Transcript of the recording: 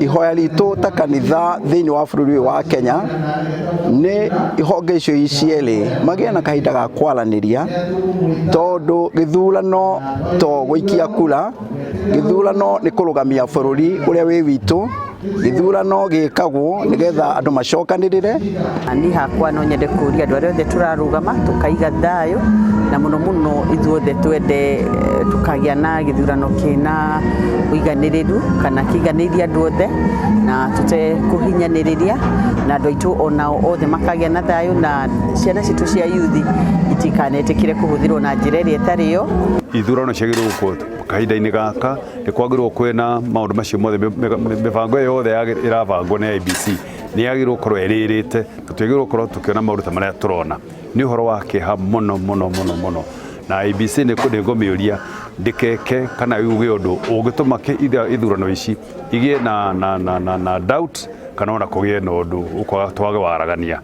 Ihoya ritũ ta kanitha thĩinĩ wa bũrũri ũyũ wa Kenya nĩ ihonge icio cierĩ magĩe na kahinda ga kwaranĩria, tondũ gĩthurano to gũikia kura, gĩthurano nĩ kũrũgamia bũrũri ũrĩa wĩ witũ. Gĩthurano gĩkagwo nĩgetha andũ macokanĩrĩre. Niĩ hakwa no nyende kũria andũ arĩa othe tũrarũgama tũkaiga thayũ, na mũno mũno ithuothe twende tũkagĩa na gĩthurano kĩna ũiganĩrĩru kana kĩiganĩirie andũ othe, na tũtekũhinyanĩrĩria, na andũ aitũ onao othe makagĩa na thayũ, na ciana citũ cia yuthi itikanetĩkĩre kũhũthĩrwo na njĩra ĩrĩa ĩtarĩ yo. Ithurano ciagĩrĩirwo gũkorwo kahinda-inĩ gaka nĩ kwagĩrĩirwo kwĩna maũndũ macio mothe, mĩbango ĩyo yothe ĩrabangwo nĩ IEBC nĩ yagĩrĩirwo gũkorwo ĩrĩrĩte, na tũtiagĩrĩirwo gũkorwo tũkĩona maũndũ ta marĩa tũrona. Nĩ ũhoro wa kĩeha mũno mũno mũno mũno, na IEBC nĩ ngũmĩũria ndĩkeke kana yuge ũndũ ũngĩtũma ithurano ici igĩe na doubt kana ona kũgĩe na ũndũ twage waragania.